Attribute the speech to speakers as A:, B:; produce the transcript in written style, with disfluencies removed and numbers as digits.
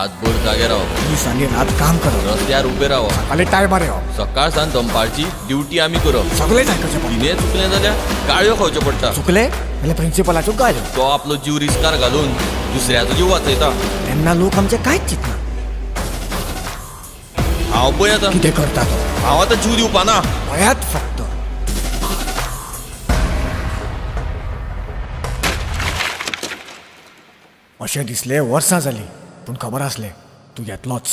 A: रातभर जागे रावप.
B: दीस आनी रात काम करप.
A: रस्त्यार उबे रावप.
B: सकाळी टायमार येवप.
A: सकाळ सावन दनपारची ड्युटी आमी करप.
B: सगळेंच आयकचें पडटा.
A: कितेंय चुकलें जाल्यार गाळयो खावच्यो पडटा.
B: चुकले जाल्यार प्रिन्सिपलाच्यो गाळयो.
A: तो आपलो जीव रिस्कार घालून दुसऱ्याचो जीव वाचयता.
B: तेन्ना लोक आमचे कांयच चिंतना.
A: हांव पळय आतां.
B: कितें करता तो?
A: हांव आतां जीव दिवपा ना.
B: पळयात फक्त. अशें दिसलें वर्सां जालीं, पूण खबर आसलें तूं येतलोच.